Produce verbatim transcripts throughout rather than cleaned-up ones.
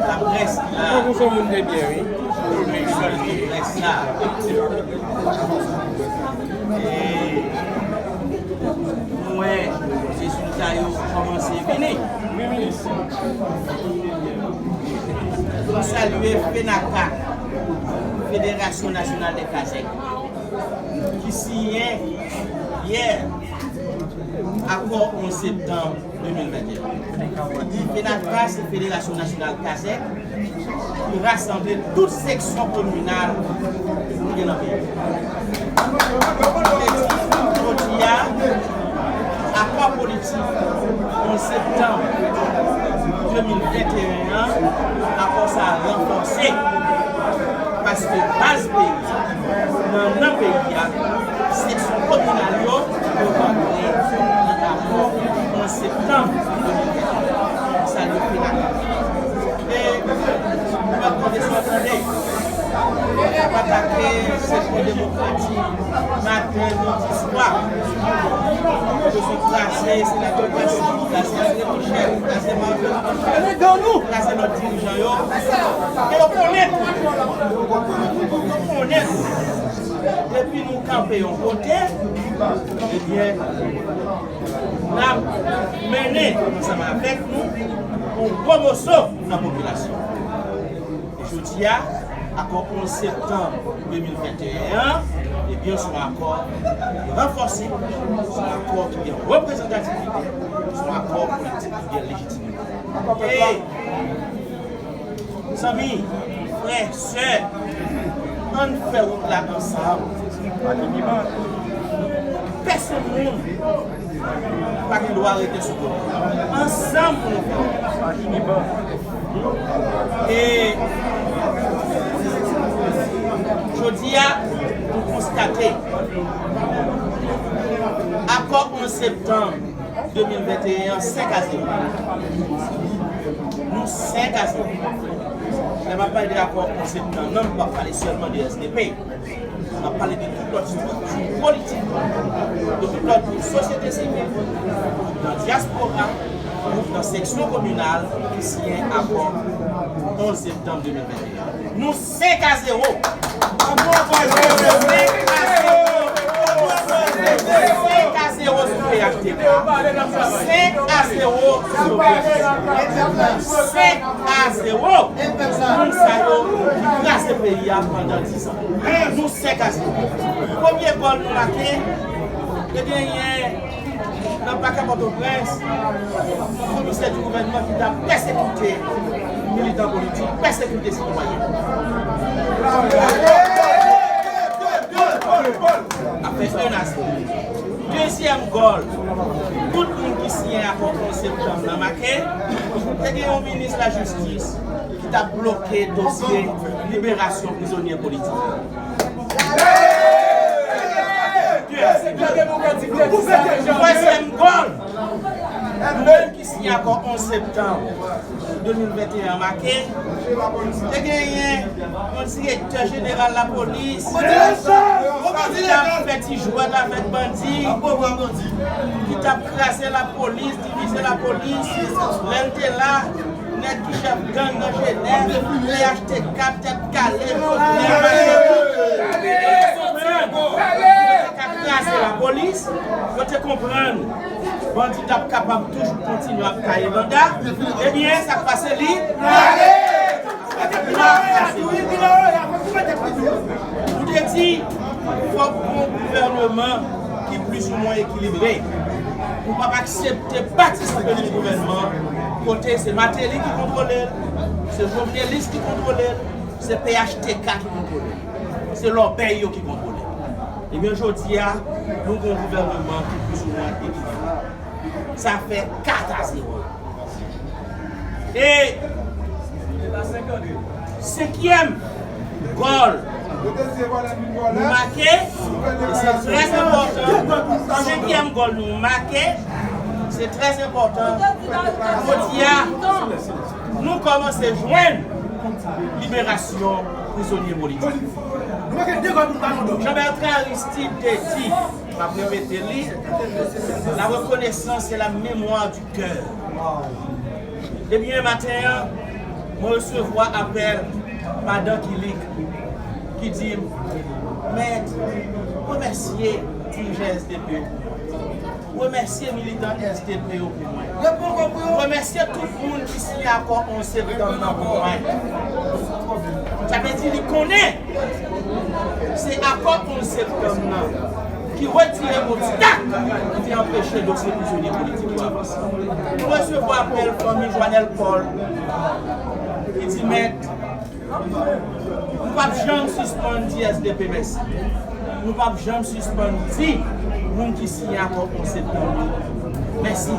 Laprès la. Tankou se moun de byen, wi. Laprès la. E nou wè rezilta yo kòmanse vini. Nou salye FENACA, Federasyon Nasyonal dè Kazèk, ki siyen yè akò onz septanm de mil venteyen. FENACA se Federasyon Nasyonal Kazèk ki rasanble tout seksyon kominal ki gen nan peyi. Jodi a, akò politik onz septanm de mil venteyen an, akò sa a ranfòse. Paske baz peyi a, nan, nan peyi a, seksyon kominal yo, yo rantre nan akò onz septanm de mil venteyen. Sa yo fè la. E, nou ap tande sa w tande. N ap atake seksyon demokratik. Maten, midi, swa. Yo sot kraze senatè Pastè, kraze André Michel, kraze Marjorie Michel, kraze lòt dirijan yo. E yo konnen tou, yo konnen tou, depi nou kanpe yon kote, ebyen, n ap mennen ansanm avèk nou yon gwo moso nan popilasyon. Jodi a, akò onz septanm de mil venteyen an, ebyen, se yon akò ranfòse, se yon akò ki gen reprezantativite, se yon akò politik ki gen lejitimite. E, zanmi, frè, sè, ann fè wout la ansanm. Pèsonn moun pa gen dwa rete sou kote. Ansanm pou nou fè. E jodi a, nou konstate akò onz septanm de mil venteyen an, senk a zewo. Nou senk a zewo. Lè m ap pale de akò onz septanm nan, m p ap pale sèlman de S D P. N ap pale de tout lòt estrikti politik, de tout lòt gwoup sosyete sivil, gwoup nan dyaspora, gwoup nan seksyon kominal ki siyen akò onz septanm de mil venteyen. Nou senk a zewo. Senk a zewo. Senk a zewo sou P H T K. Senk a zewo sou P H T K. Senk a zewo. Moun sa yo ki kraze peyi a pandan dis an. Nou senk a zewo. Premye gòl nou make, te genyen nan pakè Pòtoprens, yon komisè di gouvènman ki t ap pèsekite militan politik, pèsekite sitwayen. Apre en a zewo. Dezyèm gòl, tout moun ki siyen akò onz septanm nan make, te gen yon minis lajistis ki t ap bloke dosye liberasyon prizonye politik. Twazyèm gòl, nou menm ki siyen akò onz septanm de mil venteyen an make, te genyen yon direktè jeneral lapolis ki t ap fè ti jwèt avèk bandi, ki t ap kraze lapolis, divize lapolis. Lè l te la, nèg ki chèf gang nan Jenèf, P H T K, Tèt Kale, Jovenel, Martelly, yo te konprann. Yo te ka kraze lapolis, yo te konprann bandi t ap kapab toujou kontinye ap taye banda. Ebyen, sa k pase li? Li pa pase. Nou te di, fòk gon gouvèneman ki plis ou mwen ekilibre. Nou p ap aksepte patisipe nan gouvènman kote se Martelly ki kontwole l, se Jovenelis ki kontwole l, se P H T K ki kontwole l, se lòbèy yo ki kontwole l. Ebyen, jodi a, nou gon gouvèneman ki plis ou mwen ekilibre. Sa fè kat a zewo. E senkyèm gòl nou make, e se trè enpòtan, senkyèm gòl nou make, se trè enpòtan. Jodi a, nou kòmanse jwenn liberasyon prizonye politik. Jean Bertrand Aristide te di, m ap repete li, la reconnaissance est la mémoire du cœur. Ebyen, maten an, mwen resevwa apèl madan Kilik ki di m, Mèt, remèsye dirijan S D P yo pou mwen. Remèsye militan S D P yo pou mwen. Remèsye tout moun ki siyen akò onz septanm nan pou mwen. Sa vle di li konnen se akò onz septanm nan ki retire obstak ki te anpeche dosye prizonye politik yo avanse. Nou resevwa apèl fanmi Joanel Paul ki di, Mèt, nou p ap janm sispann di S D P mèsi. Nou p ap janm sispann di moun ki siyen akò onz septanm yo mèsi.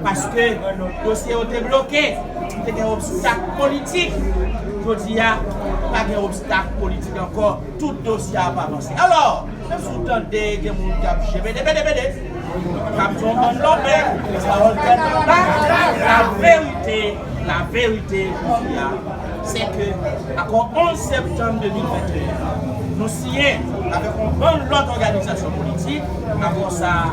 Paske dosye yo te bloke, te gen obstak politik. Jodi a, pa gen obstak politik ankò. Tout dosye ap avanse. Alò, menm si w tande gen moun k ap jebede, bede, bede, k ap di yon bann lòbèy, pawòl tèt anba, laverite, laverite, jodi a, se ke akò onz septanm de mil venteyen an, nou siyen avèk yon bann lòt òganizasyon politik, akò sa a,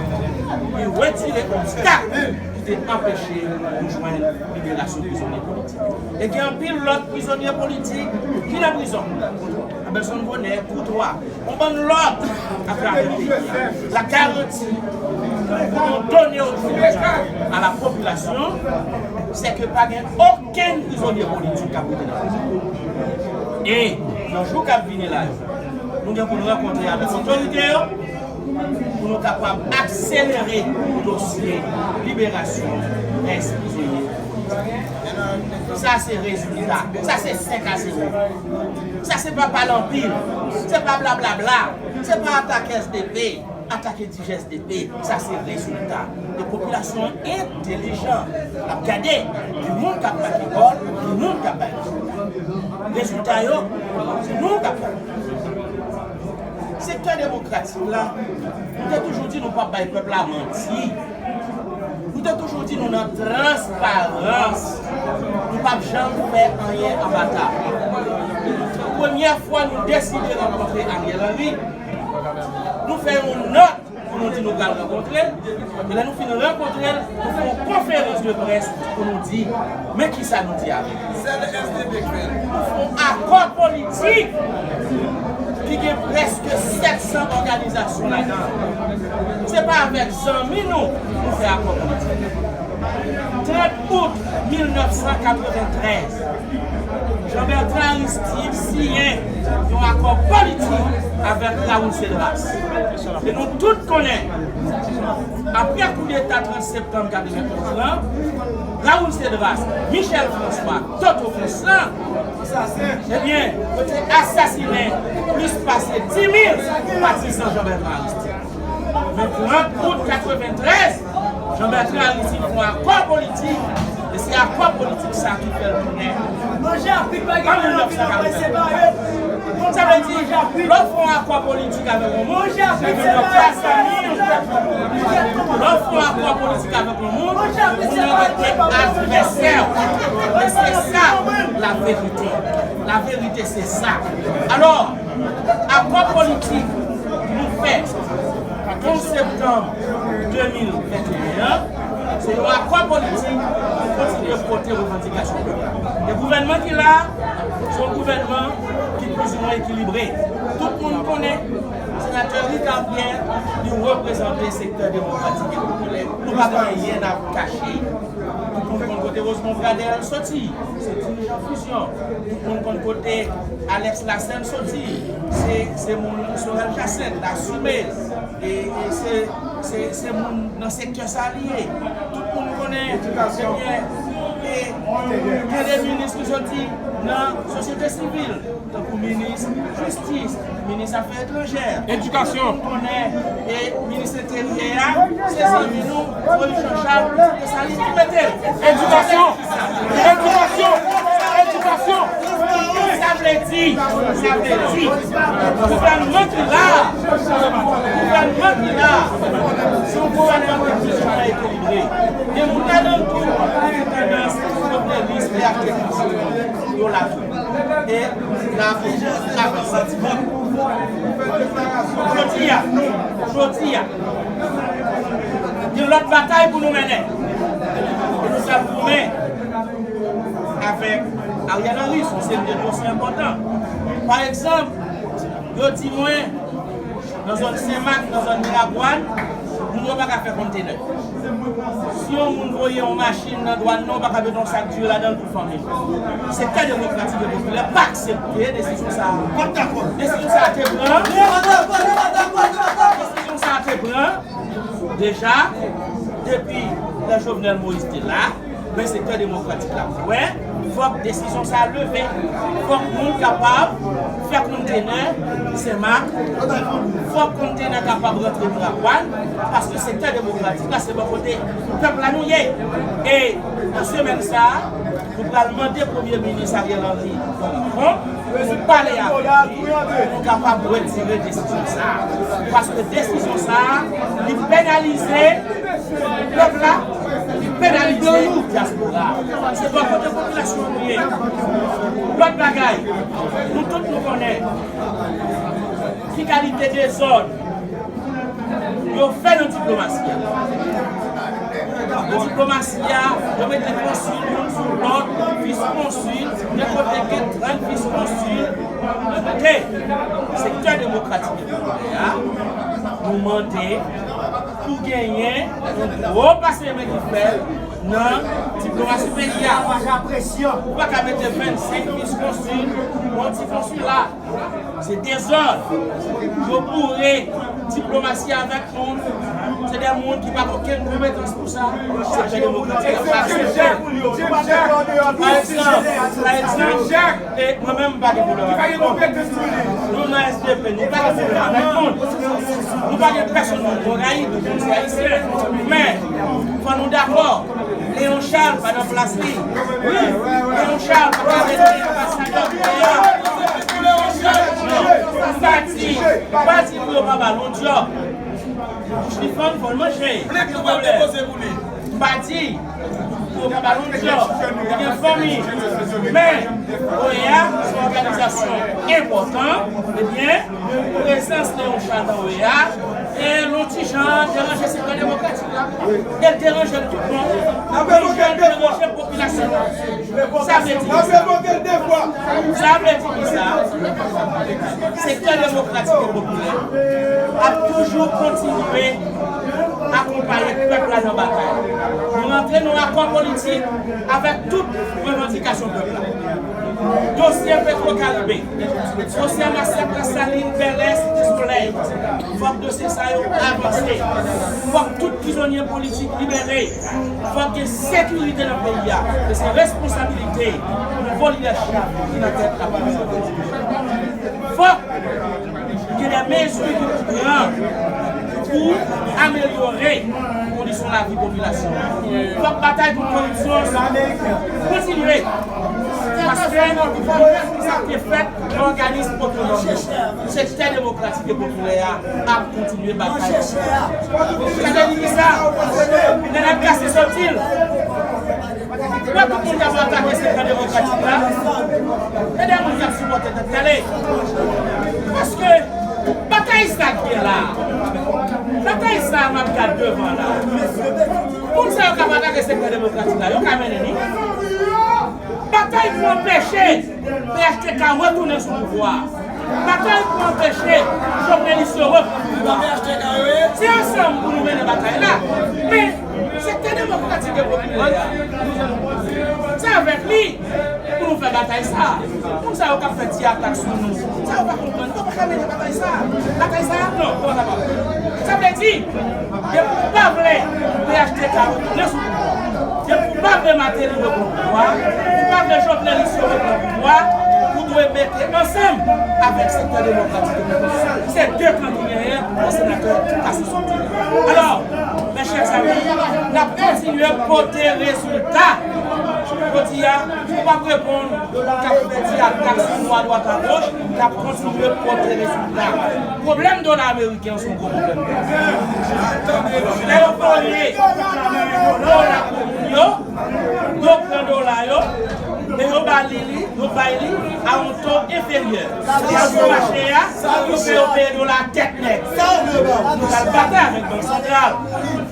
li retire obstak ki te anpeche nou jwenn liberasyon prizonye politik. E gen anpil lòt prizonye politik ki nan prizon. Abelson Bonè, Koutwa, yon bann lòt atravè peyi a. La garanti ke nou done ojoudwi a la popilasyon, se ke pa gen okenn prizonye politik k ap rete nan prizon. E nan jou k ap vini la yo, nou gen pou n rankontre avèk otorite yo, pou nou kapab akselere dosye liberasyon eks prizonye. Sa se rezilta. Sa se senk a zewo. Sa se pa pale anpil. Se pa blablabla. Se pa atake S D P, atake dirijan S D P. Sa se rezilta. E popilasyon an entelijan. L ap gade ki moun k ap make kò l, ki moun k ap bay. Rezilta yo, se nou k ap bay. Sektè demokratik la, nou te toujou di nou p ap bay pèp la manti. Nou te toujou di nou nan transparans. Nou p ap janm fè anyen anba tab. Premyè fwa nou deside rankontre Ariel Henry, nou fè yon nòt pou nou di nou pral rankontre l. E lè nou fin rankontre l, nou fè yon konferans de près pou nou di men kisa nou di avè l. Sèl S D P k fè l. Nou fè yon akò politik ki gen prèske sèt san òganizasyon ladan l. Se pa avèk zanmi nou nou fè akò politik. Trant out mil nèf san katreventrèz, Jean Bertrand Aristide siyen yon akò politik avèk Raoul Cédras. E nou tout konnen, apre koudeta trant septanm katrevenonz lan, Raoul Cédras, Michel François, Toto Constant, ebyen, yo te asasinen plis pase dis mil patizan Jean Bertrand Aristide. Men trant out katreventrèz, Jean Bertrand Aristide fè yon akò politik, e se akò politik sa ki fè l tounen an mil nèf san katreventrèz. Sa vle di, lè w fè yon akò politik avèk yon moun, se ke w pa zanmi l. Lè w fè yon akò politik avèk yon moun, ou nan rete advèsè w. E se sa, laverite. Laverite, se sa. Alò, akò politik nou fè onz septanm de mil venteyen an, se yon akò politik pou kontinye pote revandikasyon pèp la. E gouvènman ki la a, se yon gouvènman ki plizimen ekilibre. Tout moun konnen senatè Ricard Pierre, li reprezante sektè demokratik e popilè. Nou pa gen anyen n ap kache. Tout moun konn kote Rosemond Pradel soti, se dirijan Fusion. Tout moun konn kote Alex Larsen soti, se, se moun Sorel Jacinthe, l asime. E, e se, se, se moun nan sektè sa li ye. Tout moun konnen, ebyen, e, gen de minis ki soti nan sosyete sivil. Tankou minis jistis, minis afè etranjè. Edikasyon. Konnen, e minis enteryè a, se zanmi nou, Moïse Jean Charles, se sa li ki mete l. Edikasyon. Edikasyon. Edikasyon. Sa vle di, sa vle di, gouvènman ki la, gouvènman ki la, se yon gouvènman ki plizimen ekilibre. Gen moun ladan l tou ki gen tandans pote lis e achte konsèy yo la tou. E n ap, n ap santi vòt. Jodi a, jodi a, gen lòt batay pou nou mennen. E nou pral goumen Ariel Henry, se yon seri de dosye enpòtan. Pa egzanp, yo di mwen, nan zòn Senmak, nan zòn Miragwàn, moun yo pa ka fè kontenè. Si yon moun voye yon machin nan dwàn nan, ou pa ka mete yon sak diri ladan l pou fanmi l. Sektè Demokratik e Popilè pa aksepte desizyon sa a. Desizyon sa a te pran. Desizyon sa a te pran. Deja, depi lè Jovenel Moïse te la, men sektè demokratik la kwè, fòk desizyon sa a leve. Fòk moun kapab fè kontenè Senmak, fòk kontenè kapab rantre Miragwàn, paske sektè demokratik la se bò kote pèp la nou ye. E nan semèn sa a, nou pral mande Premye Minis Ariel Henry yon rankont, pou nou pale avèk li, pou nou kapab retire desizyon sa a. Paske desizyon sa a, li penalize pèp la, li penalize dyaspora a. Se bò kote popilasyon an nou ye. Lòt bagay, nou tout nou konnen ki kalite dezòd yo fè nan diplomasi a. Nan diplomasi a, yo mete konsil youn sou lòt, vis konsil, gen kote gen trant vis konsil. Koute, sektè demokratik e popilè a, nou mande pou genyen yon gwo pase men ki fèt nan diplomasi peyi a. Ou pa ka mete vennsenk vis konsil, yon ti konsil la. Se dezòd. Yo boure diplomasi avèk moun. Se de moun ki pa gen okenn konpetans pou sa. Sektè demokratik la pa aksepte. Pa egzanp, pa egzanp, e mwen menm m pa gen pwoblèm avèk moun. Nou nan S D P, nou pa gen pwoblèm avèk moun. Nou pa gen pèsonn nou rayi, nou se Ayisyen. Men, fò nou dakò. Léon Charles pa nan plas li. Léon Charles pa ka rete anbasadè peyi a. Non, m pa di, m pa di pou yo pa ba l yon djòb. Bouch li fann, fò l manje. M pa di pou yo pa ba l yon djòb. Li gen fanmi. Men, O E A se yon òganizasyon enpòtan. Ebyen, prezans Léon Charles nan O E A, e l yon ti jan deranje sektè demokratik la. E l deranje l tout bon. Li jan deranje popilasyon an. Sa vle di ki sa? Sa vle di ki sa? Sektè demokratik e popilè ap toujou kontinye akonpaye pèp la nan batay. Nou rantre nan akò politik avèk tout revandikasyon pèp la. Dosye Petwokaribe, dosye masak Lasalin, Bèlè, Site Solèy. Fòk dosye sa yo avanse. Fòk tout prizonye politik libere. Fòk gen sekirite nan peyi a. E se responsabilite nouvo lidèchip ki nan tèt la. Fòk gen de mezi ki pran pou amelyore kondisyon lavi popilasyon an. Fòk batay kont koripsyon kontinye. Paske sa te fèt nan òganis otonòm yo. Sektè demokratik e popilè a ap kontinye batay. Sa vle di ki sa? Nèg ap kase sòti l. Wè tout moun k ap atake sektè demokratik la, e de moun k ap sipòte tèt kale. Paske batay sa k gen la, batay sa m ap gad devan la, moun sa yo k ap atake sektè demokratik la, yo ka mennen li. Batay pou anpeche P H T K retounen sou pouvwa a. Batay pou anpeche jovnelis yo repran pouvwa a. Se ansanm pou nou mennen batay la. Men, sektè demokratik e popilè a, se avèk li pou nou fè batay sa a. Moun sa yo k ap fè ti atak sou nou, sa yo pa konprann. Yo pa ka mennen batay sa a. Batay sa a, non, yo pa kapab. Sa vle di, depi w pa vle P H T K retounen sou pouvwa, depi w pa vle Martelly repran pouvwa, ou pa vle jovnelis yo repran pouvwa, ou dwe mete ansanm avèk sektè demokratik e popilè. Se de kan ki genyen nan senatè k ap soti. Alò, mes chers amis, n ap kontinye pote rezilta. Jodi a, nou p ap reponn k ap fè ti atak sou nou adwat agoch, n ap kontinye pote rezilta. Pwoblèm dola ameriken an se yon gwo pwoblèm. Lè yo vòlè dola pou moun yo, yo pran dola yo, e yo ba li, li, yo bay li a yon to enferyè. Yo sou mache a, yo fè yo peye dola tèt nèg. Nou pral batay avèk Bank Santral.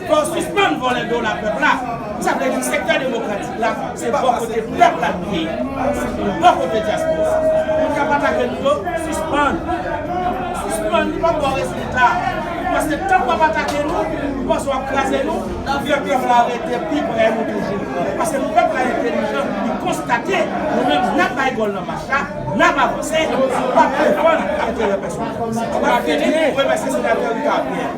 Fò w sispann vòlè dola pèp la. Sa vle di sektè demokratik la, se bò kote pèp la nou ye. Bò kote dyaspora. Moun k ap atake nou yo, sispann. Sispann, li p ap ba w rezilta. Paske tank w ap atake nou, ou panse w ap kraze nou, pèp la rete pi prè nou toujou. Paske nou pèp la entèlijan, li konstate nou menm n ap bay gòl nan mach la, n ap avanse, n ap defann enterè pèsonèl. M ap fini, remèsye senatè Ricard Pierre.